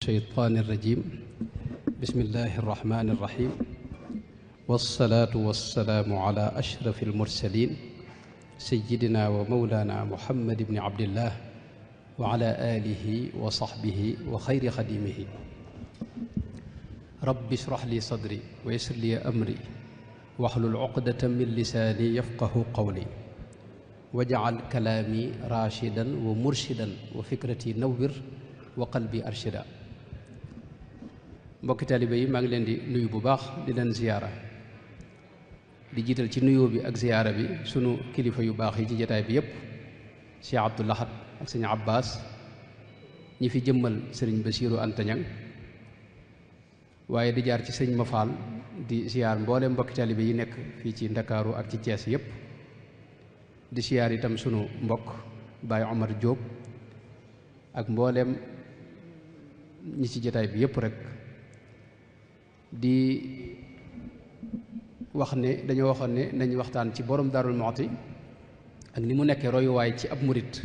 الشيطان الرجيم بسم الله الرحمن الرحيم والصلاة والسلام على أشرف المرسلين سيدنا ومولانا محمد بن عبد الله وعلى آله وصحبه وخير خديمه رب اشرح لي صدري ويسر لي أمري واحلل عقدة من لساني يفقه قولي واجعل كلامي راشدا ومرشدا وفكرتي نور وقلبي أرشدا mbokki taalibe yi maa ngi leen di nuyu bu baax di leen ziyaara di jiital ci nuyoo bi ak ziyaara bi sunu kilifa yu baax yi ci jataay bi yépp Cheikh Abdou Lahad ak sëñ Abbas ñi fi jëmmal sëriñ Basiiru Anta Ñaŋ waaye di jaar ci sëñ Mafal di ziyaar mboolem mbokki taalibe yi nekk fii ci Ndakaaru ak ci Cees yépp di ziyaar itam sunu mbokk Baay Omar Jóob ak mboolem ñi ci jataay bi yépp rek di wax ne dañoo waxoon ne nañ waxtaan ci borom Daarul Muxti ak ni mu nekkee royuwaay ci ab murit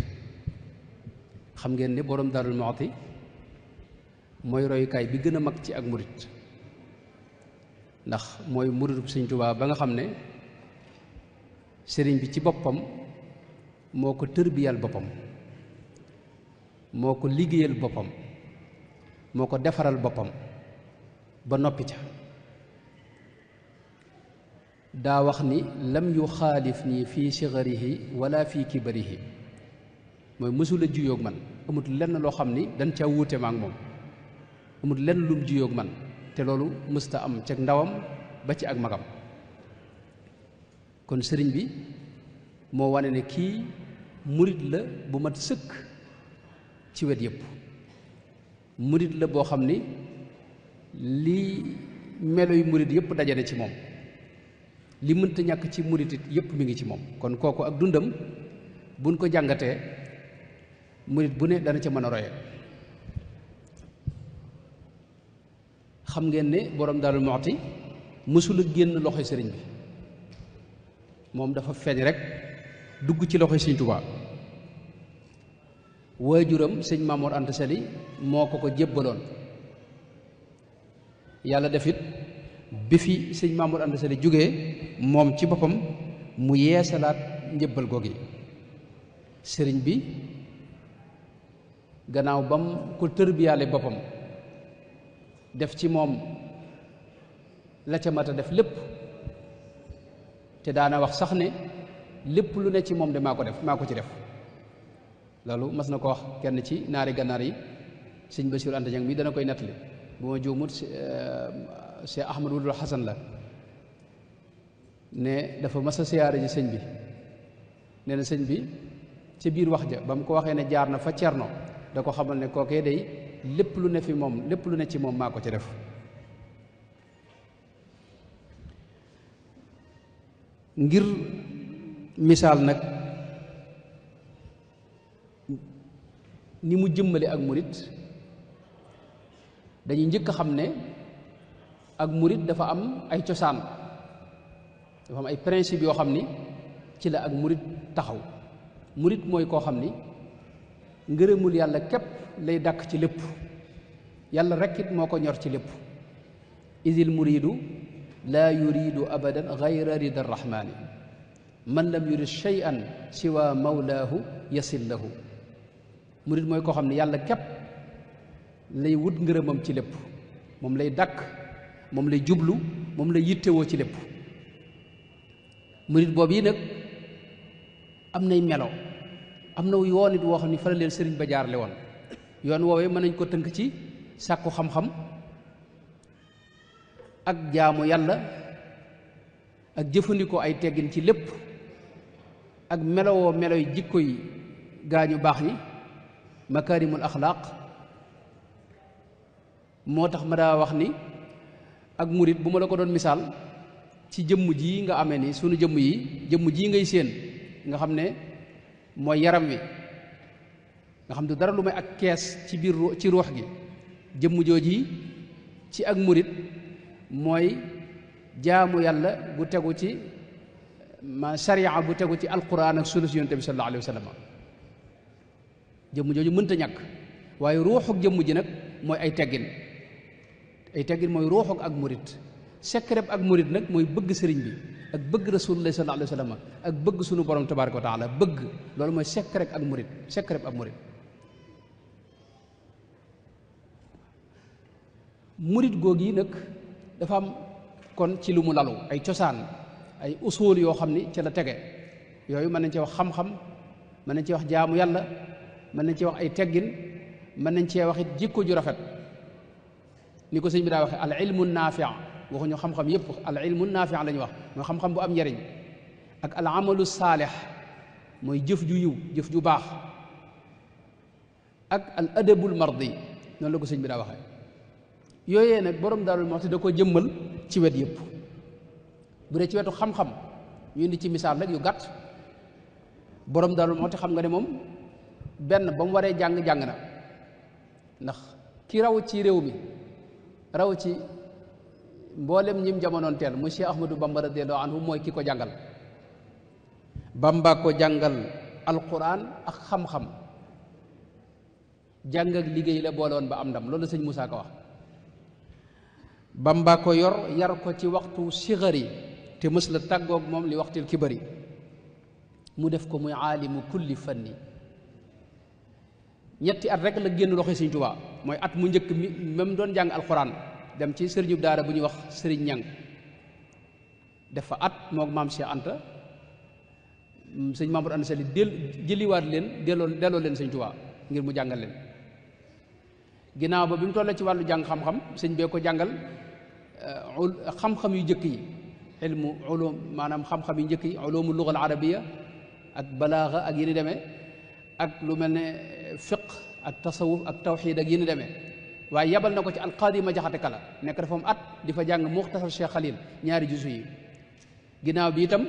xam ngeen ne borom Daarul Muxti mooy royukaay bi gën a mag ci ak murit ndax mooy muritub Sëñ Tuubaa ba nga xam ne sëriñ bi ci boppam moo ko tërbiyal boppam moo ko liggéeyal boppam moo ko defaral boppam ba noppi ca daa wax ni lam yu xaalif nii fii sigarihi wala fii kibarihi mooy mësula juyoog man amut lenn loo xam ni dañ ca wuute ma ak moom amut lenn lum juyoog man te loolu mësta am ca ndawam ba ci ak magam kon sëriñ bi moo wane ne kii murit la bu mat sëkk ci wet yépp murit la boo xam ni lii melo yu murit yépp dajale ci moom li mënta ñàkk ci murit it yépp mi ngi ci moom kon kooku ak dundam buñ ko jàngatee murit bu ne dana ca mën a roye xam ngeen ne borom Daarul Muxti mësula génn loxoy sëriñ bi moom dafa feeñ rek dugg ci loxoy Sëriñ Tuubaa waajuram sëñ Maamoor Anta Sali moo ko jébbaloon yàlla def it bi fi sëñ Maamoor Anta Sali jógee moom ci boppam mu yeesalaat njëbbal googi sëriñ bi gannaaw bam ko tërbiyaale boppam def ci moom la ca mat a def lépp te daana wax sax ne lépp lu ne ci moom de maa ko ci def loolu mas na ko wax kenn ci naari gànnaar yi sëñ Basiiru Anta Ñaŋ mi dana koy nettali bu ma juumut Cheikh Ahmad Wulul Xasan la ne dafa mas a siyaare ji sëñ bi nee na sëñ bi ci biir wax ja ba mu ko waxee ne jaar na fa Cerno da ko xamal ne kookee day lépp lu ne fi moom lépp lu ne ci moom maa ko ci def ngir misaal nag ni mu jëmmale ak murit dañuy njëkk a xam ne ak murit dafa am ay cosaan dafa am ay principe yoo xam ni ci la ak murit taxaw murit mooy koo xam ni ngërëmul yàlla képp lay dàkk ci lépp yàlla rekk it moo ko ñor ci lépp idil muridu laa yuridu abadan gayra rida rahmaani man lam yurid shay'an siwa mawlaahu yasil lahu murit mooy koo xam ne yàlla képp lay wut ngërëmam ci lépp moom lay dàkk moom lay jublu moom lay yittewoo ci lépp murit boobu yi nag am nay melo am na yoon it woo xam ne fa la leen sëriñ ba jaarle woon yoon woowee mën nañ ko tënk ci sàkku xam-xam ak jaamu yàlla ak jëfandikoo ay teggin ci lépp ak melowoo meloy jikko yi gaañu baax ñi makaarimul axlaaq moo tax ma daa wax ni ak murit bu ma la ko doon misaal ci jëmm ji nga amee ni sunu jëmm ji ngay séen nga xam ne mooy yaram wi nga xam ne dara lu may ak kees ci biir ci ruux gi jëmm jooji ci ak murit mooy jaamu yàlla bu tegu ci ma sariya bu tegu ci alquran ak sunna si yonent bi sallallahu alayhi wa sallam jëmm jooju mënta ñàkk waaye ruuxuk jëmm ji nag mooy ay teggin mooy ruuxuk ak murit secret ak murit nag mooy bëgg sëriñ bi ak bëgg rasulullah sallallahu alayhi wa sallam ak bëgg sunu borom tabaraka wa taala bëgg loolu mooy secret ak murit murit googu yi nag dafa am kon ci lu mu lalu ay cosaan ay usul yoo xam ni ca la tege yooyu mën nañ ci wax xam-xam mën nañ ci wax jaamu yàlla mën nañ ci wax ay teggin mën nañ cee wax it jikko ju rafet ni ko sëñ bi daa waxee al ilmu naafi waxuñu xam-xam yépp al ilmu naafi la ñu wax mooy xam-xam bu am njariñ ak al amalu saalix mooy jëf ju yiw jëf ju baax ak al adabul mardi noonu la ko sëñ bi daa waxee yooyee nag borom Daaru Muxti da ko jëmmal ci wet yépp bu dee ci wetu xam-xam ñu indi ci misaal rek yu gàtt borom Daaru Muxti xam nga ne moom benn ba mu waree jàng na ndax ki raw ci réew mi raw ci mboolem ñim jamonoon teel mu Cheikh Ahmadou Bamba radiyallahu anhu mooy ki ko jàngal Bamba ko jàngal alquran ak xam-xam jàng ak liggéey la boole woon ba am ndam loolu la sëñ Moussa ko wax Bamba ko yar ko ci waxtu sigari te mës la tàggoog moom li waxtil kibari mu def ko muy aalimu kulli fanni ñetti at rek la génn loxo sëñ Tuubaa mooy at mu njëkk mi même doon jàng alxuraan dem ci sëriñub daara bu ñuy wax sëriñ ñang def fa at moog maam Cheikh Anta sëñ Mamadou Anta Sali jëliwaat leen delloo leen sëñ Tuubaa ngir mu jàngal leen ginnaaw ba bi mu tollee ci wàllu jàng xam-xam sëñ bee ko jàngal xam-xam yu njëkk yi ilmu ulum maanaam xam-xam yu njëkk yi ulumu lugal arabiya ak balaaxa ak yi ni demee ak lu mel ne fiq ak tasawuf ak tawxiid ak yi ni demee waaye yabal na ko ci alqaadima jaxate kala nekk dafa am at di fa jàng muxtasar Cheikh Khalil ñaari juzu yi ginnaaw bi itam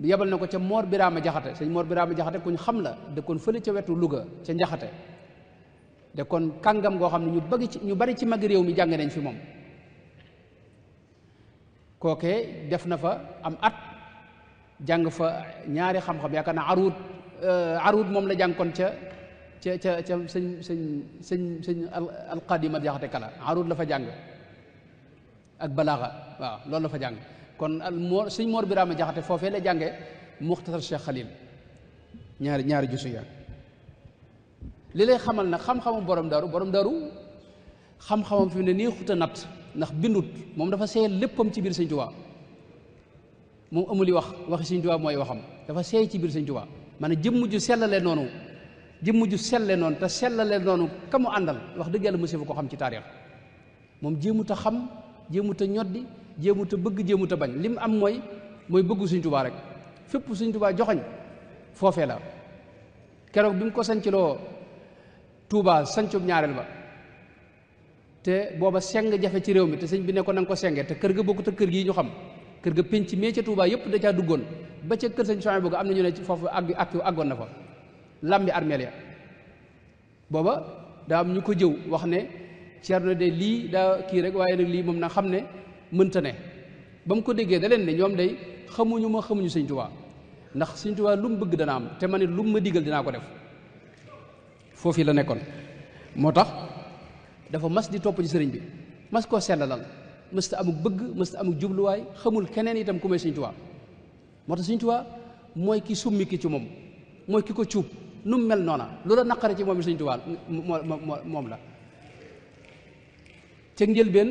yabal na ko ca Mor Birama Jaxate sëñ Mor Birama Jaxate kuñ xam la dëkkoon fële ca wetu Louga ca Njaxate de kon kàngam goo xam ne ñu bari ci mag réew mi jàng nañ fi moom kookee def na fa am at jàng fa ñaari xam-xam yaakaar naa aruud moom la jànkoon ca sëñ alqadima jaxate kala aruud la fa jàng ak balaaxa waaw loolu la fa jàng kon sëñ Mor Birama Jaxate foofee la jànge muxtasar Cheikh Khalil ñaari jusu ya li lay xamal nag xam-xamu borom daru xam-xamam fi mu ne nii xuta natt ndax bindut moom dafa seey léppam ci biir sëñ Tuubaa moom amuli waxi sëñ Tuubaa mooy waxam dafa seey ci biir sëñ Tuubaa maanaam jëmm ju sellale noonu te sellale noonu ka mu àndal wax dëgg yàlla monsieur fa ko xam ci taarix moom jéemut a xam jéemut a ñoddi jéemut a bëgg jéemut a bañ li mu am mooy bëggu sëñ Tuubaa rek fépp sëñ Tuubaa joxoñ foofee la keroog bi mu ko sancloo Tuubaa sancub ñaareel ba te booba seng jafe ci réew mi te sëñ bi ne ko na nga ko senge te kër ga bokkut ak kër gii ñu xam kër ga penc mee ca Tuubaa yëpp da caa duggoon ba ca kër sëñ Sohaybu am na ñu ne ci foofu àggoon na fa lambi armeel ya booba daa am ñu ko jëw wax ne Ceerno de lii daa kii rek waaye nag lii moom na xam ne mënta ne ba mu ko déggee da leen ne ñoom day xamuñu sëñ Tuubaa ndax sëñ Tuubaa lu mu bëgg dana am te ma ne lu mu ma digal dinaa ko def foofu la nekkoon moo tax dafa mas di topp ci sëriñ bi mas koo sellalal mësta amuk bëgg mësta amuk jubluwaay xamul keneen itam ku may sëñ Tuubaa moo tax sëñ Tuubaa mooy ki summi ki ci moom mooy ki ko cuub nu mu mel noona loola naqare ci moom sëñ Tuubaa moom la ca njëlbeen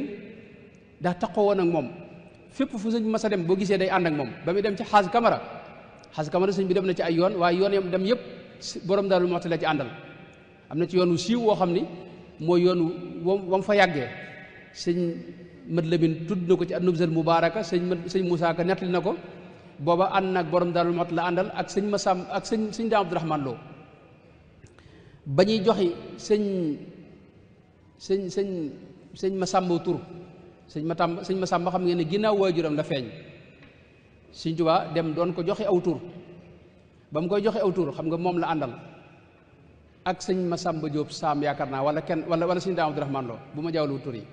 daa taxoo woon ak moom fépp fu sëñ mas a dem boo gisee day ànd ak moom ba muy dem ci xaas kamara sëñ bi dem na ci ay yoon waaye yoon yam dem yëpp borom Daaru Muxti la ci àndal am na ci yoon wu siiw woo xam ni mooy yoon wam fa yàggee sëñ Mat Lamin tudd na ko ci an-Nubzal Mubaaraka sëñ Moussa Ka nettali na ko booba ànd nag borom Daaru Muxti la àndal ak sëñ Masam ak sëñ Daam Abdourahmane Lo ba ñuy joxi sëñ Masamba tur sëñ Masamba xam ngeen ne ginnaaw waajuram la feeñ sëñ Tuubaa dem doon ko joxe aw tur ba mu koy joxe aw tur xam nga moom la àndal ak sëñ Masamba Diop Saam yaakaar naa wala sëñ Daam Abdourahmane Lo bu ma jawlu tur yi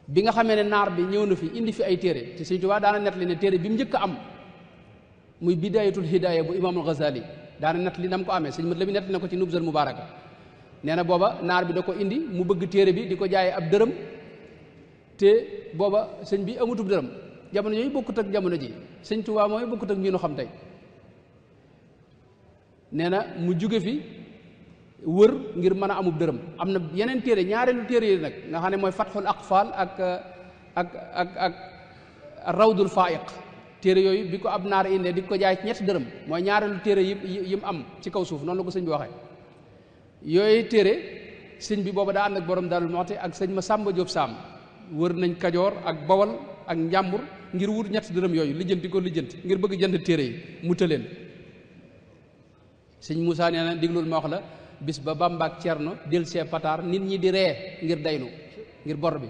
bi nga xamee ne naar bi ñëw na fi indi fi ay téere te sëñ Tuubaa daana nettali ne téere bi mu njëkk a am muy bidaayatul hidaaya bu imaamul Ghazali daana nettali na mu ko amee sëñ mat la bi nettali na ko ci Nubzal Mubaaraka nee na booba naar bi da ko indi mu bëgg téere bi di ko jaayee ab dërëm te booba sëñ bi amutub dërëm jamono yooyu bokkut ak jamono ji sëñ Tuubaa mooy bokkut ak mii nu xam tey nee na mu jóge fi wër ngir mën a amub dërëm am na yeneen téere ñaareelu téere yi nag nga xam ne mooy Fatxul Aqfal ak Rawdul Faa'iq téere yooyu bi ko ab naar indee di ko jaay ci ñetti dërëm mooy ñaareelu téere yi mu am ci kaw suuf noonu la ko sëñ bi waxee yooyu téere sëñ bi booba daa ànd ak borom Daaru Muxti ak sëñ Masamba Jóob Saam wër nañ Kajoor ak Bawal ak Njàmbur ngir wut ñetti dërëm yooyu lijjanti ko lijjanti ngir bëgg jënd téere yi mu tëleen sëñ Moussa nee na diglul ma wax la bis ba Bamba ak Cerno del see pataar nit ñi di ree ngir daylu ngir bor bi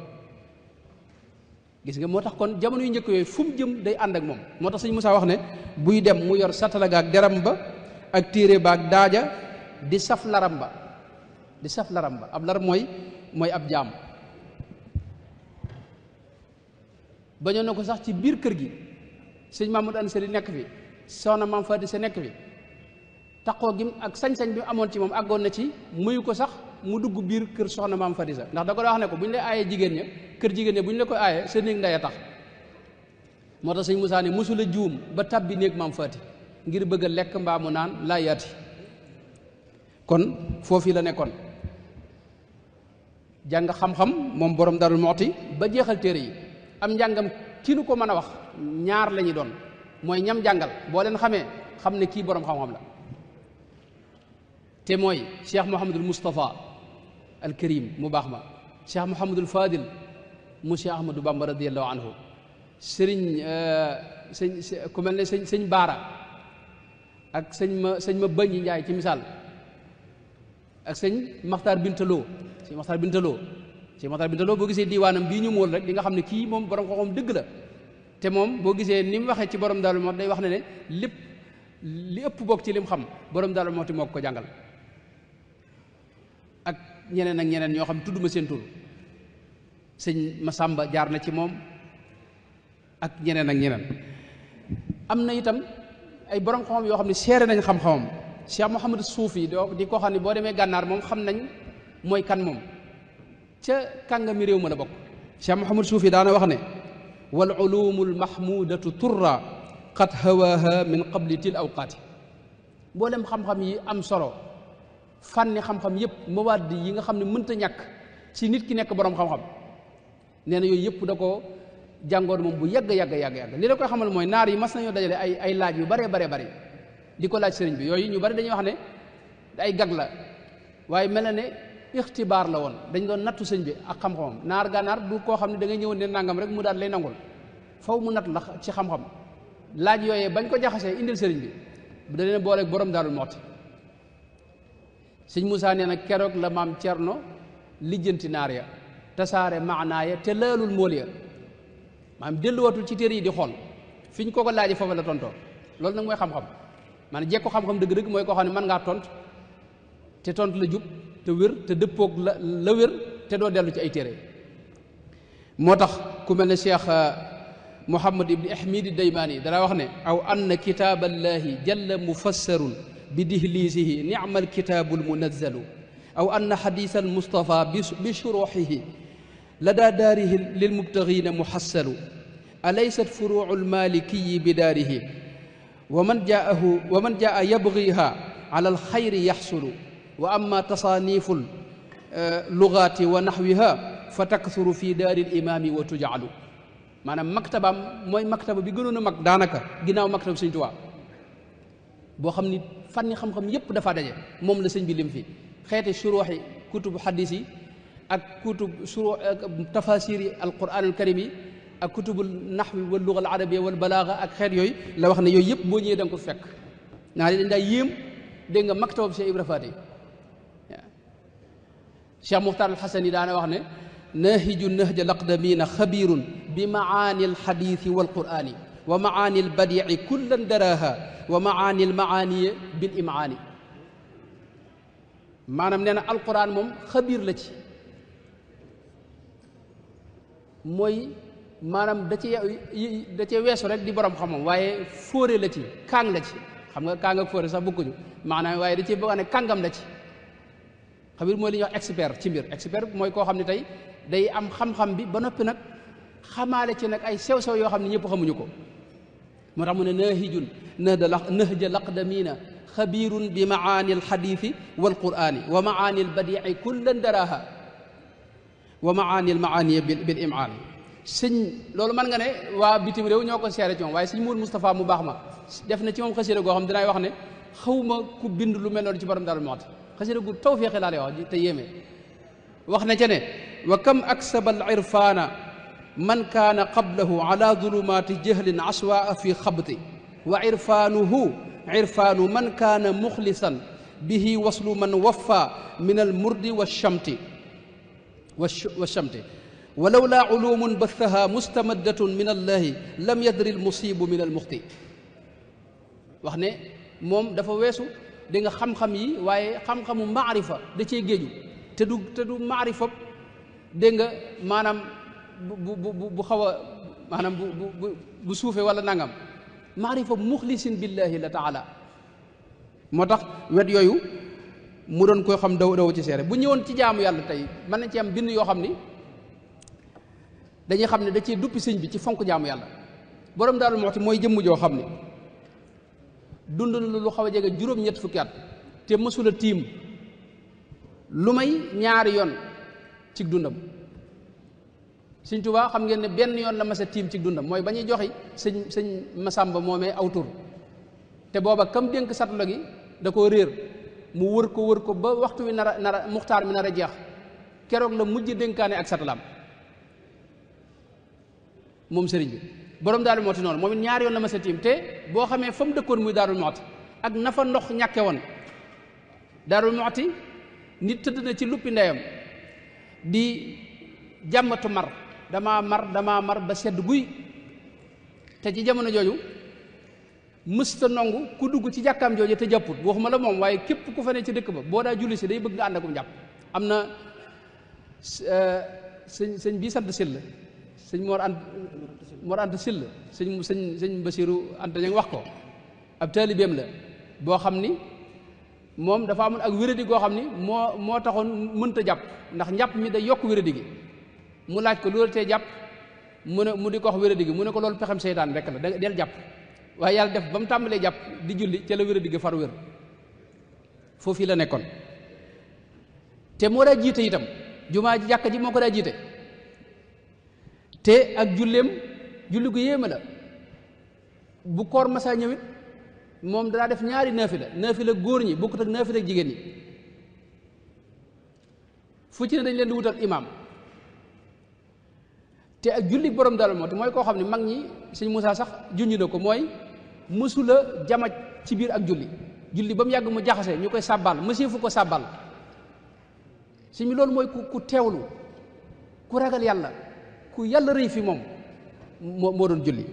gis nga moo tax kon jamono yu njëkk yooyu fu mu jëm day ànd ak moom moo tax sëñ Moussa wax ne buy dem mu yor satalaga ak deram ba ak téere ba ak daaja di saf laram ba ab lar mooy ab jaam bañoon na ko sax ci biir kër gi sëñ Mamadou Ansari nekk fi soxna Maam Faati Sa nekk fi taqoo gi ak sañ-sañ bi amoon ci moom àggoon na ci muyu ko sax mu dugg biir kër soxna Maam Faati Sa ndax da ko daa wax ne ko bu ñu lay aayee jigéen ña kër jigéen ña bu ñu la koy aayee sa néeg ndey a tax moo tax sëñ Moussa ne mosula juum ba tabbi néeg Maam Faati ngir bëgg a lekk mbaa mu naan laa yaati kon foofu la nekkoon jàng xam-xam moom borom Daaru Muxti ba jeexal téere yi am njàngam ki nu ko mën a wax ñaar la ñuy doon mooy ñam jàngal boo leen xamee xam ne kii borom xam-xam la te mooy Cheikh Mouhamadul Moustapha al Karim mu baax ma Cheikh Mouhamadul Fadil mu Cheikh Ahmadou Bamba radiyallahu anhu ku mel ne sëñ Baara ak sëñ ma Bañi Njaay ci misaal ak sëñ Maxtaar Bintaloo sëñ Maxtaar Bintaloo boo gisee diiwaanam bii ñu mool rek di nga xam ne kii moom borom xam-xam dëgg la te moom boo gisee ni mu waxee ci borom Daaru Muxti day wax ne lépp li ëpp bokk ci lim xam borom Daaru Muxti moo ko jàngal ak ñeneen ñoo xam ne tudduma seen tur sëñ Masamba jaar na ci moom ak ñeneen am na itam ay borom xam-xam yoo xam ne seere nañ xam-xamam Cheikh Mouhamadou Suufi di ko xam ne boo demee gànnaar moom xam nañ mooy kan moom ca kàngami réew ma la bokk Cheikh Mouhamadou Suufi daana wax ne wal ulumul mahmudatu turra qad hawaha min qabli til awqaati mboolem xam-xam yi am solo fànni xam-xam yëpp mawaad yi nga xam ne mënta ñàkk ci nit ki nekk boroom xam-xam nee na yooyu yëpp da ko jàngoon moom bu yàgg li la koy xamal mooy naar yi mas nañoo dajale ay laaj yu bare di ko laaj sëriñ bi yooyu ñu bari dañuy wax ne ay gag la waaye mel na ne ixtibaar la woon dañ doon nattu sëñ bi ak xam-xamam naar gànnaar du koo xam ne da ngay ñëw ne nangam rek mu daal lay nangul faw mu natt la ci xam-xam laaj yooyee bañ ko jaxasee indil sëriñ bi da leen booleeg borom Daaru Muxti sëñ Moussa nee na keroog la maam Cerno lijjanti naar ya tasaare maanaa ya te laalul mool ya maanaam delluwatul ci téere yi di xool fi ñu ko laajee foofu la tontoo loolu nag mooy xam-xam maanaam jekko xam-xam dëgg-dëgg mooy koo xam ne mën ngaa tont te tont la jub te wér te dëppoog la wér te doo dellu ci ay téere moo tax ku mel ne Cheikh Muhammad ibni Ahmid Daymaani dara wax ne aw anna kitaaballahi jalla mufassarun bi dihliisihi ni'mal kitaabul munazzalu aw anna xadiisa al-Mustafa bi shuruuxihi ladaa daarihi lilmubtagiina muxassalu alaysat furuucu almaalikiyi bi daarihi wa man jaa yabgiha ala alxayri yaxsulu wa amma tasaanifu lugaati wa naxwiha fa taksuru fi daari limaami wa tujcalu maanaam maktabaam mooy maktaba bi gënoon a mag daanaka ginnaaw maktaba Sëñ Tuubaa boo xam ni fànni xam-xam yépp dafa daje moom la sëñ bi lim fi xeeti suruuxi kutubu xadis yi ak kutub suru tafasir yi alquran alkarim yi ak kutubul naxwi wal luga al arabia wal balaaga ak xeet yooyu la wax ne yooyu yëpp boo ñëwee da nga ko fekk naa dañ daa yéem dégg nga maktabab Cheikh Ibra Faati waaw Cheikh Muxtaar al Xasani daana wax ne nahiju nahja laqdamina xabirun bi maani alxadisi walqurani wa maani albadii kullan daraha wa maani almaaniya bil imaani maanaam nee na alquran moom xabiir la ci mooy maanaam da cee weesu rek di borom xam-xam waaye fóore la ci kaang la ci xam nga kaang ak fóore sax bokkuñu maanaam waaye da cee bëgg ne kàngam la ci xabir mooy li ñuy wax expert ci mbir expert mooy koo xam ne tey day am xam-xam bi ba noppi nag xamaale ci nag ay sew-sew yoo xam ne ñëpp xamuñu ko moo tax mu ne naahijun nahja laqdamina xabirun bi maani alxadithi walqurani wa maani albadii kullan daraha wa maani almaani bil imaan sëñ loolu mën nga ne waa bitim réew ñoo ko seere ci moom waaye sëñ Mourou Moustapha mu baax ma def na ci moom xasida goo xam dinaay wax ne xawma ku bind lu mel noonu ci borom Daaru Muxti xasida gu tawfeexe laa lay wax te yéeme wax na ca ne wa kam aksaba al irfaana man kaana qablahu ala zulumaati jahlin aswaa fi xabti wa irfaanuhu irfaanu man kaana muxlisan bihi waslu man waffa min al murdi wa shamti walaw laa ulumun bathaha mustamaddatun min allahi lam yadri al musibu min al muxti wax ne moom dafa weesu di nga xam-xam yi waaye xam-xamu maarifa da cee géeju te du maarifa dégg nga maanaam bu xaw a maanaam bu suufe wala nangam maarifa muxlisin billahi la taala moo tax wet yooyu mu doon koy xam daw ci seere bu ñëwoon ci jaamu yàlla tey mën nañ ci am bind yoo xam ni dañuy xam ne da cee duppi sëñ bi ci fonk jaamu yàlla borom Daaru Muxti mooy jëmm joo xam ne dund na lu xaw a jege juróom-ñett fukki at te mësula tiim lu may ñaari yoon ci dundam sëñ Tuubaa xam ngeen ne benn yoon la mas a tiim ci dundam mooy ba ñuy joxi sëñ Masamba moomee aw tur te booba kam dénk satula gi da koo réer mu wër ko ba waxtu wi nar a muxtaar mi nar a jeex keroog la mujj dénkaane ak satalaam moom sëriñ bi borom Daaru Muxti noonu moom it ñaari yoon la mas a tiim te boo xamee fa mu dëkkoon muy Daaru Muxti ak na fa ndox ñàkke woon Daaru Muxti nit tëdd na ci luppi ndeyam di jàmmatu mar damaa mar ba sedd guy te ci jamono jooju mësta nongu ku dugg ci jàkkaam jooju te jàpput waxuma la moom waaye képp ku fa ne ci dëkk ba boo daa julli si day bëgg nga ànd akum jàpp am na sëñ bii sant Sylla sëñ Mor Anta Sylla sëñ Basiru Anta ña ngi wax ko ab taalibeem la boo xam ni moom dafa amoon ak wéradi goo xam ni moo taxoon mënta jàpp ndax njàpp mi day yokk wéradi gi mu laaj ko loolu tee jàpp mu di ko wax wéradi gi mu ne ko loolu pexem seytaan rek la del jàpp waaye yàlla def ba mu tàmbalee jàpp di julli ca la wéradi gi far wér foofu la nekkoon te moo daa jiite itam jumaa ji jàkka ji moo ko daa jiite te ak julleem julli gu yéeme la bu koor masaa ñëwit moom daa def ñaari naafila góor ñi bokkut ak naafila jigéen ñi fu ci ne dañ leen di wutal imaam te ak julli borom Daaru Muxti mooy koo xam ne mag ñi sëñ Moussa sax junj na ko mooy mësula jamaj ci biir ak julli ba mu yàgg mu jaxase ñu koy sàbbal mësee fu ko sàbbal si mi loolu mooy ku teewlu ku ragal yàlla ku yàlla rëy fi moom moo doon julli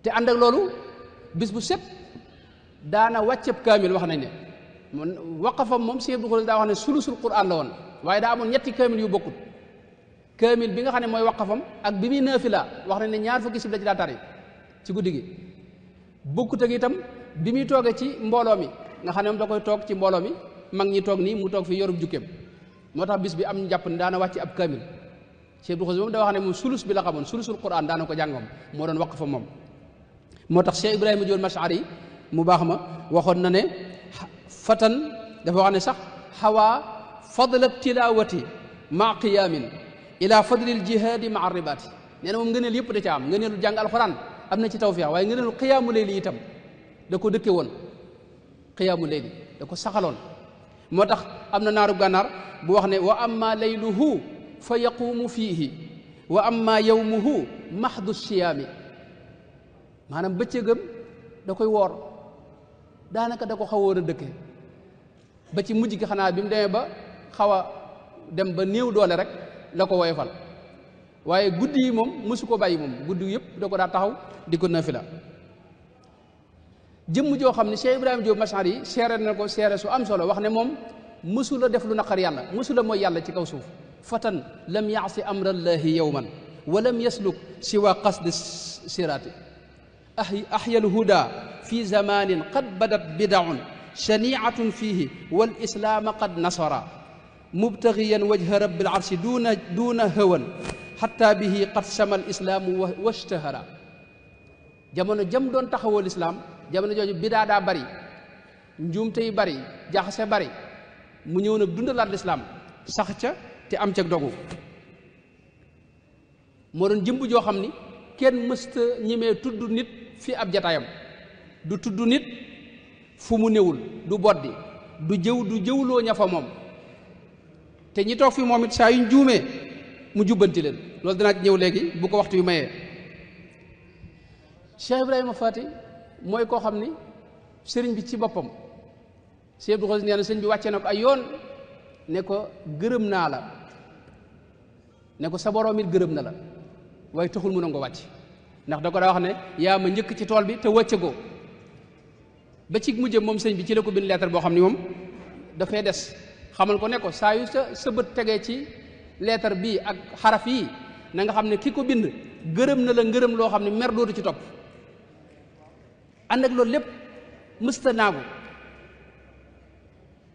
te ànd ak loolu bis bu set daana wàcceb kaamil wax nañ ne waqafam moom Sëñ Abdou Khoudoss daa wax ne sulusul Qur'an la woon waaye daa amoon ñetti kaamil yu bokkut kaamil bi nga xam ne mooy waqafam ak bi muy naafila wax nañ ne ñaar fukki sib la ci daa tari ci guddi gi bokkut ak itam bi muy toogee ci mbooloo mi nga xam ne moom da koy toog ci mbooloo mi mag ñi toog nii mu toog fi yorub jukkeem moo tax bis bi am ñu jàpp ne daana wàcc ab kaamil Sëñ Abdou Khoudoss moom da wax ne moom sulus bi la xamoon sulusul Qur'an daana ko jàngoom moo doon waqafam moom moo tax Cheikh Ibrahima Diol Mashari mu baax ma waxoon na ne fatan dafa wax ne sax xawaa fadla tilawati ma qiyaamin ila fadlil jihaadi ma ribaati nee na moom ngëneel yëpp da ca am ngëneelu jàng alxuraan am na ci tawfiix waaye ngëneelu qiyaamu layli itam da ko dëkke woon qiyaamu layli da ko saxaloon moo tax am na naaru gànnaar bu wax ne wa amma layluhu fa yaquumu fiihi wa amma yawmuhu mahdu siyaami maanaam bëccëgam da koy woor daanaka da ko xawoon a dëkke ba ci mujj gi xanaa bi mu demee ba xaw a dem ba néew doole rek la ko woyofal waaye guddi yi moom mësu ko bàyyi moom guddi yëpp da ko daa taxaw di ko nafila jëmm joo xam ne Cheikh Ibrahima Diop Mashari yi seere na ko seere su am solo wax ne moom mësu la def lu naqar yàlla mësu la mooy yàlla ci kaw suuf fatan lam yaasi amrallahi yawman wa lam yasluk siwa qasdi siraati ahyal huda fi zamanin qad badat bidaun shaniatun fihi wal islaama qad nasara mubtagiyan wajha rabbil arshi duuna hawan xatta bihi qad sama al islaamu washtahara jamono jëm doon taxawoo lislaam jamono jooju bidaa daa bari njuumte yi bari jaxase bari mu ñëw nag dundalaat lislaam sax ca te am ca dogu moo doon jëmb joo xam ni kenn mësta ñemee tudd nit fi ab jataayam du tudd nit fu mu néwul du boddi du jëwloo ña fa moom te ñi toog fi moom it saa yuñ juumee mu jubbanti leen loolu dinaa ñëw léegi bu ko waxtu yu mayee Cheikh Ibrahima Faty mooy koo xam ni sëriñ bi ci boppam Cheikh Abdou Khadre nee na sëriñ bi wàcce na ko ay yoon ne ko gërëm naa la ne ko sa boroom it gërëm na la waaye taxul mu nangoo wàcc ndax da ko daa wax ne yaa ma njëkk ci tool bi te wàcce ko ba ci mujjëm moom sëñ bi ci la ko bind lettre boo xam ni moom dafay des xamal ko ne ko saa yu sa bët tegee ci lettre bii ak xaraf yi na nga xam ne ki ko bind gërëm na la ngërëm loo xam ne mer dootu ci topp ànd ak loolu lépp mësta naagu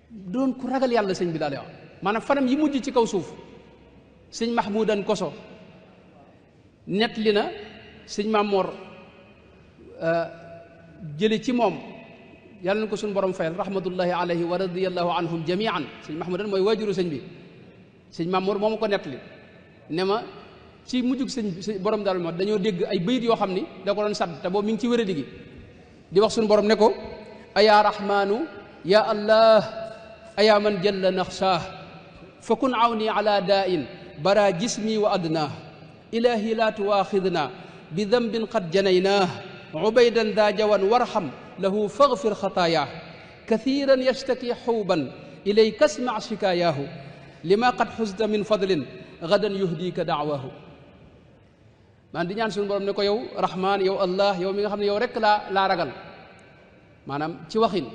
doon ku ragal yàlla sëñ bi daal wax maanaam fanam yi mujj ci kaw suuf sëñ Mahmoudan Koso nett li na sëñ Mamor jële ci moom yàlla na ko suñu borom fayal rahmatullahi alayhi wa radiyallahu anhum jamian sëñ Mahmoudan mooy waajuru sëñ bi sëñ Mamor moomu ko nett li ne ma ci mujjug sëñ borom daal ma dañoo dégg ay bayit yoo xam ni da ko doon sadd te boobu mi ngi ci wéradi gi di wax suñu borom ne ko ayaa rahmaanu ya allah ayaa man jalla naxsaah fa kun awni ala daa'in bara jismi wa adnaah ilahi la tuwaaxidna bi dambin qad janaynaah ubaydan daa jawan warham lahu faghfir xataayaah kathiran yashtaki xuuban ilayka asma shikaayaahu lima qad xusta min fadlin gadan yuhdika daawaahu man di ñaan suñu borom ne ko yow rahmaan yow allah yow mi nga xam ne yow rek laa ragal maanaam ci waxin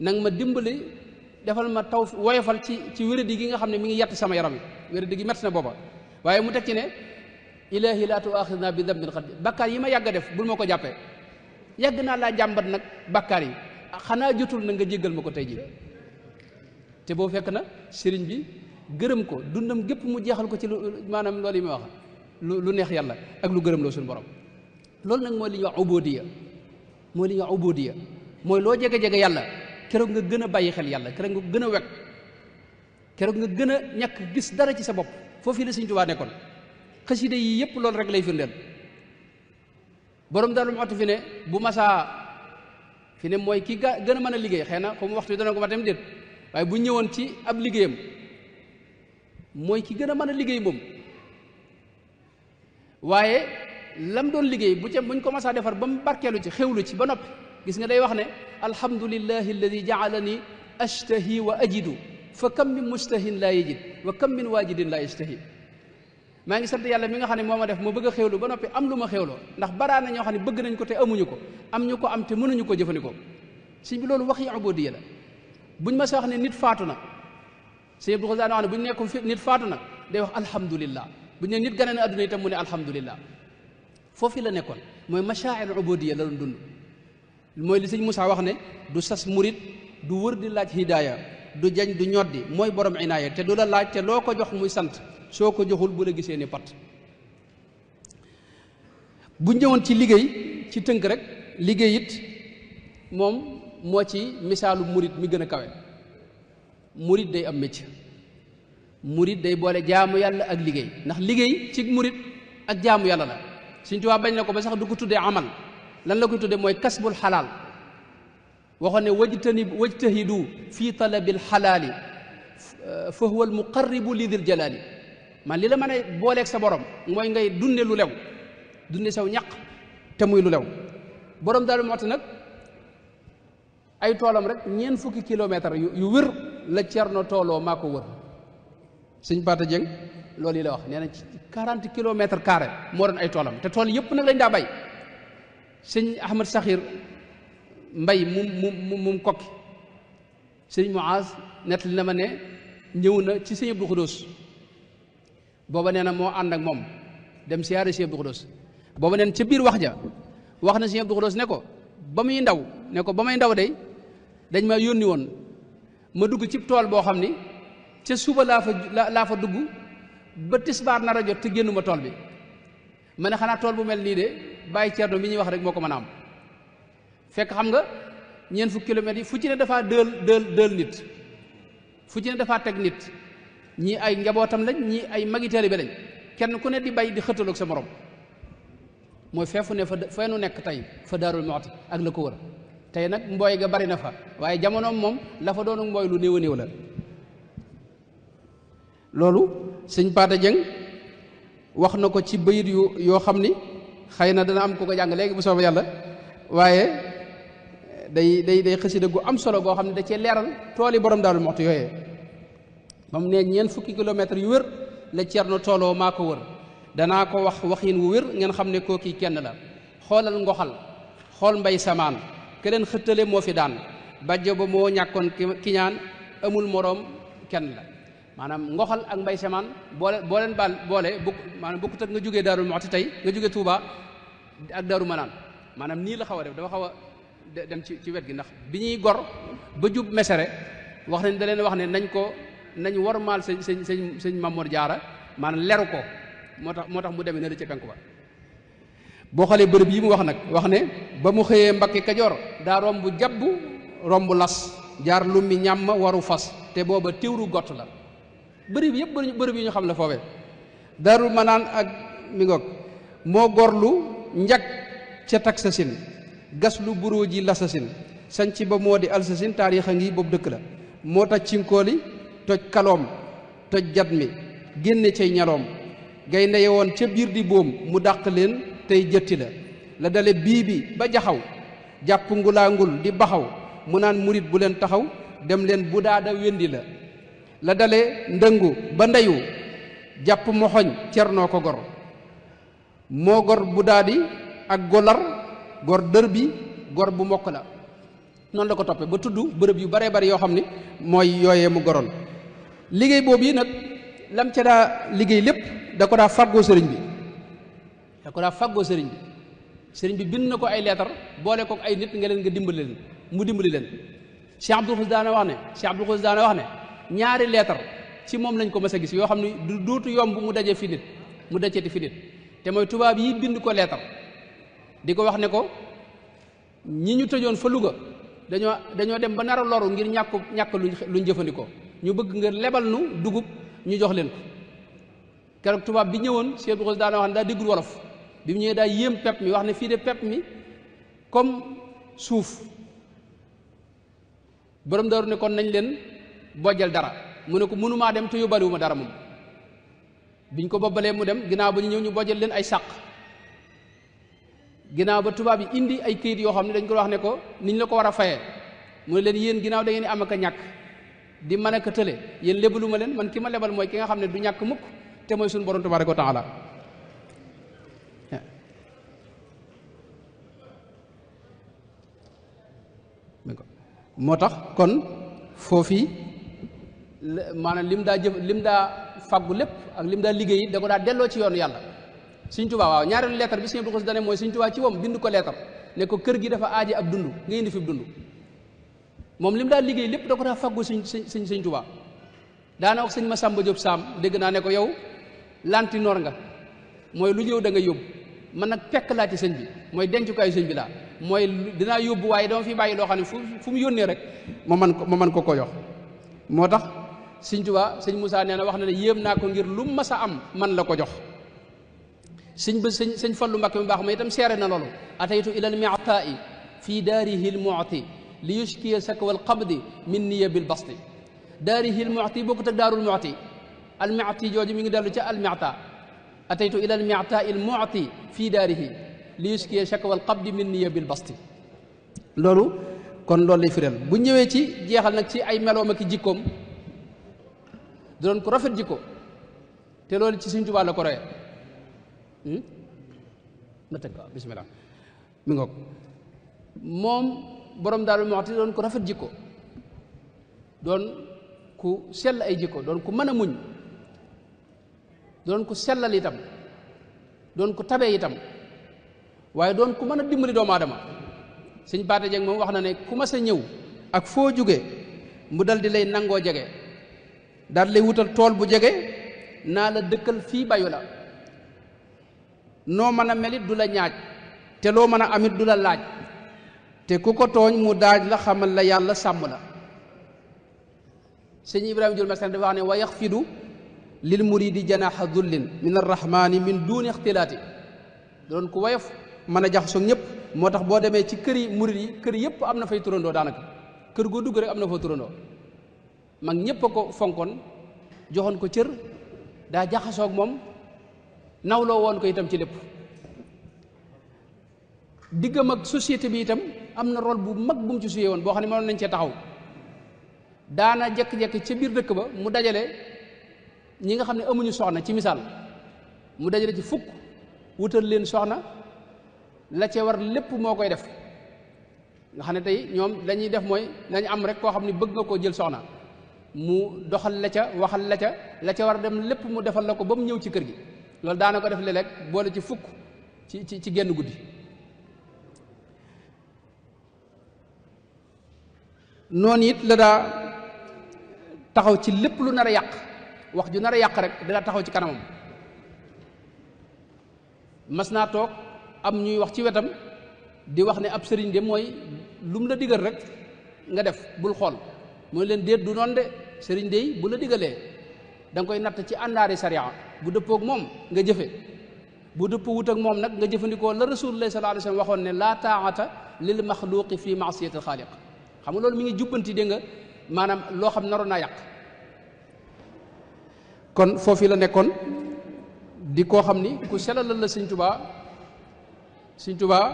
nang ma dimbali defal ma taw woyofal ci wéradi gi nga xam ne mi ngi yett sama yaram yi wéradi gi metti na booba waaye mu teg ci ne ilaahi laa tuaaxidna bi dambin qad bakkaar yi ma yàgg a def bul ma ko jàppee yàgg naa laa jàmbat nag bakkaar yi xanaa jotul na nga jéggal ma ko tey ji te boo fekk na sëriñ bi gërëm ko dundam gépp mu jeexal ko ci lu maanaam loolu yi muy wax lu neex yàlla ak lu gërëm loo suñu borom loolu nag mooy li ñuy wax ubudiya mooy li ñuy wax ubudiya mooy loo jege-jege yàlla keroog nga gën a bàyyi xel yàlla keroog nga gën a wekk keroog nga gën a ñàkk gis dara ci sa bopp foofu la Sëñ Tuubaa nekkoon xasida yi yëpp loolu rek lay firndeel borom daal lu mu fi ne bu masaa fi ne mooy ki gën a mën a liggéey xëy na comme waxtu bi dana ko ma tam déet waaye bu ñëwoon ci ab liggéeyam mooy ki gën a mën a liggéey moom waaye lam doon liggéey buñ ko masaa defar ba mu barkeelu ci xewlu ci ba noppi gis nga day wax ne alhamdulillahi alladi jaalani ashtahi wa ajidu fa kam min mustahin laa yajid wa kam min waajidin laa yastahi maa ngi sant yàlla mi nga xam ne moo ma def ma bëgg a xewlu ba noppi am lu ma xewloo ndax baraa na ñoo xam ne bëgg nañ ko te amuñu ko am ñu ko am te mënuñu ko jëfandikoo sëñ bi loolu wax yi ubudiyya la buñ ma sa wax ne nit faatu na sëñ Abdou Khadre wax ne bu ñu nekkoon fi nit faatu na day wax alhamdulillah bu ñu ne nit gane na adduna itam mu ne alhamdulillah foofu la nekkoon mooy mashaa'ir ubudiyya la doon dund mooy li sëñ Moussa wax ne du sas murit du wër di laaj hidaaya du jañ du ñoddi mooy borom inaaya te du la laaj te loo ko jox muy sant soo ko joxul bu la gisee ni pat bu ñëwoon ci liggéey ci tënk rek liggéey it moom moo ci misaalu murit mi gën a kawe murit day am métier murit day boole jaamu yàlla ak liggéey ndax liggéey ci murit ak jaamu yàlla la Sëñ Tuubaa bañ na ko ba sax du ko tuddee amal lan la koy tuddee mooy kasbul xalaal waxoon ne wajtahidu fi talabil xalaali fa huwa al muqarribu li dil jalaali man li la mën a booleeg sa borom mooy ngay dunde lu lew dunde saw ñaq te muy lu lew borom daal moo tax nag ay toolam rek ñeent fukki kilomètres yu wër la Cerno tooloo maa ko wër sëñ Pata Dieng loolu yi la wax nee na ci 40 kilomètres carré moo doon ay toolam te tool yëpp nag lañ daa bay sëñ Ahmad Saxir Mbay mum kokki sëñ Muaz nettali na ma ne ñëw na ci sëñ Abdou Khoudous booba nee na moo ànd ak moom dem siyaare sëñ Abdou Khoudous booba neen ca biir wax ja wax na sëñ Abdou Khoudous ne ko ba muy ndaw ne ko ba may ndaw day dañ ma yónni woon ma dugg ci tool boo xam ni ca suba laa fa dugg ba tisbaar nar a jot te génnuma tool bi ma ne xanaa tool bu mel nii de bàyyi Cerno mi ñuy wax rek moo ko mën a am fekk xam nga ñeent fukki kilomètres yi fu ci ne dafaa dël nit fu ci ne dafaa teg nit ñii ay njabootam lañ ñii ay magi taalibe lañ kenn ku ne di bay di xëttaloog sa morom mooy feefu ne fa nu nekk tey fa Daarul Muxti ak la ko wër tey nag mbooy ga bari na fa waaye jamonoom moom la fa doonu mbooy lu néew a néew la loolu sëñ Paate Jeng wax na ko ci bayit yoo xam ni xëy na dana am ku ko jàng léegi bu soobee yàlla waaye day xasida gu am solo goo xam ne da cee leeral tooli borom Daarul Muxti yooyee ba mu ne ñeent fukki kilomètres yu wér la Cerno tooloo maa ko wër danaa ko wax waxin wu wér ngeen xam ne kooki kenn la xoolal ngoxal xool mbay samaan ke leen xëttale moo fi daan bàjjo ba moo ñàkkoon kiñaan amul moroom kenn la maanaam ngoxal ak mbay samaan boo leen boole maanaam bokkut ak nga jógee Daarul Muxti tey nga jógee Touba ak Daaru Manaan maanaam nii la xaw a def dafa xaw a dem ci wet gi ndax bi ñuy gor ba jub mesere wax nañ da leen wax ne nañ wormaal sëñ Mamoor Jaara maanaam leru ko moo tax mu demee na la ca penku ba boo xoolee bërëb yi mu wax nag wax ne ba mu xëyee Mbakke Kajoor daa romb jabbu romb las jaar lummi ñàmm waru fas te booba téwru gott la bërëb yëpp bërëb yi ñu xam la foofee Daarul Manaan ak mi ngoog moo gorlu njag ca Taksasin gas lu buróo ji lasasin sanc ba moo di alsasin taariix a ngi boobu dëkk la moo tax cinkooli toj kaloom toj jat mi génne cay ñaloom gaynde ye woon ca biir di boom mu dàq leen tey jëtti la dale bii bi ba jaxaw jàpp ngulaangul di baxaw mu naan murit bu leen taxaw dem leen bu daada wendi la dale ndëngu ba ndeyu jàpp moxoñ Cernoo ko gor moo gor bu daadi ak golar gor dër bi gor bu mokk la noonu la ko toppee ba tudd bërëb yu baree bari yoo xam ne mooy yooyee mu goroon liggéey boobu yi nag lam ca daa liggéey lépp da ko daa fàggoo sëriñ bi sëriñ bi bind na ko ay leetar boole ko ay nit nga dimbali leen mu dimbali leen Cheikh Abdul Xuus daana wax ne ñaari leetar ci moom lañ ko mës a gis yoo xam ne du dootu yomb mu daje fi nit mu dajeti fi nit te mooy tubaab yi bind ko leetar di ko wax ne ko ñi ñu tëjoon fa Louga dañoo dem ba nar a loru ngir ñàkk luñ jëfandikoo ñu bëgg nga lebal nu dugub ñu jox leen ko keroog tubaab bi ñëwoon Cheikh Abdou Khoudoss daana wax ne daa déggul wolof bi mu ñëwee daa yéem pepp mi wax ne fii de pepp mi comme suuf borom Daaru ne kon nañ leen bojjal dara mu ne ko mënumaa dem te yóbbaaliwuma dara moom biñ ko bobbalee mu dem ginnaaw ba ñu ñëw ñu bojjal leen ay sàq ginnaaw ba tubaab yi indi ay këyit yoo xam ne dañ ko wax ne ko niñ la ko war a fayee mu ne leen yéen ginnaaw da ngeen di am ak a ñàkk di mën a ka tële yéen lebalu ma leen man ki ma lebal mooy ki nga xam ne du ñàkk mukk te mooy suñu borom tabaaraka wa taala moo tax kon foofii maanaam lim daa faggu lépp ak lim daa liggéey da ko daa delloo ci yoonu yàlla Sëñ Tuubaa waaw ñaareelu leetar bi Sëñ Abdou Khoudoss dane mooy Sëñ Tuubaa ci moom bind ko leetar ne ko kër gi dafa aaje ab dund nga indi fi dund moom lim daa liggéey lépp da ko daa faggu Sëñ Tuubaa daana wax sëñ Masamba Diop Sam dégg naa ne ko yow lantinoor nga mooy lu ñëw da nga yóbbu man nag pekk laa ci sëñ bi mooy dencukaayu sëñ bi laa mooy dinaa yóbbu waaye dama fi bàyyi loo xam ne fu mu yónnee rek ma man ko jox moo tax Sëñ Tuubaa sëñ Moussa nee na wax na ne yéem naa ko ngir lu mas a am man la ko jox sëñ Fallu Mbakke mu baax ma itam seere na loolu ataytu ila al mi'ta'i fii daarihi al mu'ti li yushkiya sakwa al qabdi min niya bil basti daarihi al mu'ti bokkut ak daarul mu'ti al mi'ti jooju mi ngi dellu ca al mi'ta ataytu ila al mi'ta'i al mu'ti fii daarihi li yushkiya sakwa al qabdi min niya bil basti loolu kon loolu lay fireel bu ñëwee ci jeexal nag ci ay meloom ak jikkoom doon ko rafet jikko te loolu ci Sëñ Tuubaa la ko roye na tëgg waaw bismillah mi ngoog moom borom Daaru Muxti doon ko rafet jikko doon ku sell ay jikko doon ku mën a muñ doon ku sellal itam doon ku tabe itam waaye doon ku mën a dimbali doomu aadama Sëñ Paate Jeng moom wax na ne ku ma sa ñëw ak foo jóge mu dal di lay nangoo jege daal lay wutal tool bu jege naa la dëkkal fii bayu la noo mën a melit du la ñaaj te loo mën a amit du la laaj te ku ko tooñ mu daaj la xamal la yàlla sàmm la sëñ Ibrahima Jul Masan dafa wax ne wa yaxfidu lil muridi janaha dullin min arrahmani min duuni ixtilaati doon ku woyof mën a jaxasoo ñëpp moo tax boo demee ci kër yi murid yi kër yëpp am na fay turandoo daanaka kër goo dugg rek am na fa turandoo mag ñëpp a ko fonkoon joxoon ko cër daa jaxasoog moom nawloo woon ko itam ci lépp diggam ak société bi itam am na rôle bu mag bu mu ci suyee woon boo xam ne mënoon nañ cee taxaw daana jekki-jekki ca biir dëkk ba mu dajale ñi nga xam ne amuñu soxna ci misaal mu dajale ci fukk wutal leen soxna la ca war lépp moo koy def nga xam ne tey ñoom lañuy def mooy nañ am rek koo xam ne bëgg nga koo jël soxna mu doxal la ca waxal la ca war dem lépp mu defal la ko ba mu ñëw ci kër gi loolu daana ko def léeg-léeg boole ci fukk ci genn guddi noonu it la daa taxaw ci lépp lu nar a yàq wax ju nar a yàq rek dana taxaw ci kanamam mas naa toog am ñuy wax ci wetam di wax ne ab sëriñ de mooy lu mu la digal rek nga def bul xool mooy leen déet du noonu de sëriñ de bu la digalee da nga koy natt ci àndaari sariya bu dëppoog moom nga jëfe bu dëppoo wut ak moom nag nga jëfandikoo la rasulullah sallallahu alayhi wasallam waxoon ne laa taa'ata lil maxluqi fi maasiyatil xaaliq xam nga loolu mi ngi jubbanti dégg nga maanaam loo xam naroon naa yàq kon foofu la nekkoon di koo xam ni ku selalal la Sëñ Tuubaa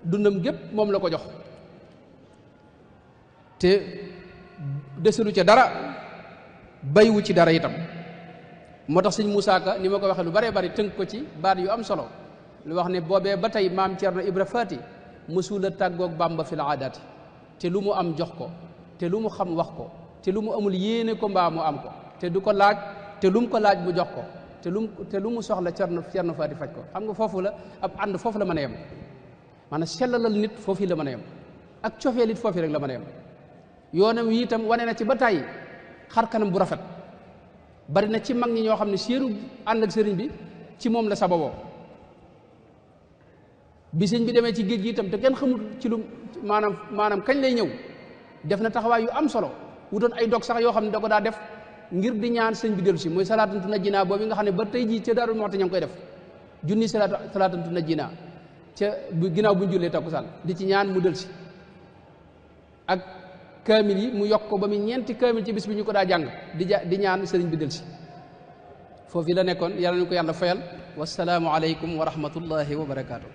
dundam gépp moom la ko jox te deselu ca dara bayiwu ci dara itam moo tax Sëñ Musaa Ka ni ma ko waxee lu baree bari tënk ko ci baat yu am solo lu wax ne boobee ba tey maam Cerno Ibra Faati mësula tàggoog Bàmba fil aadaati te lu mu am jox ko te lu mu xam wax ko te lu mu amul yéene ko mbaa mu am ko te du ko laaj te lu mu ko laaj mu jox ko te lu mu soxla Cerno Faati faj ko xam nga foofu la ab ànd foofu la mën a yem maanaam sellalal nit foofu la mën a yem ak cofeel it foofu rek la mën a yem yoonam wi itam wane na ci ba tàyyi xar kanam bu rafet bari na ci mag ñi ñoo xam ne seenu ànd ak sëriñ bi ci moom la sababoo bi sëñ bi demee ci géej gi itam te kenn xamul ci lu maanaam kañ lay ñëw def na taxawaay yu am solo wutoon ay dog sax yoo xam ne da ko daa def ngir di ñaan sëñ bi dellu si mooy salaatantu na jinaa boobu nga xam ne ba tey jii ca Daaru Muxti ña ngi koy def junni salaatantu na jinaa ca bu ginnaaw bu ñu jullee takkusaan di ci ñaan mu dellu si ak kaamil yi mu yokk ko ba mu ñeenti kaamil ci bis bi ñu ko daa jàng di ñaan sëriñ bi dellu si foofu la nekkoon yàlla ñu ko yàlla fayal wasalaamu aleykum wa rahmatullahi wa barakaatu.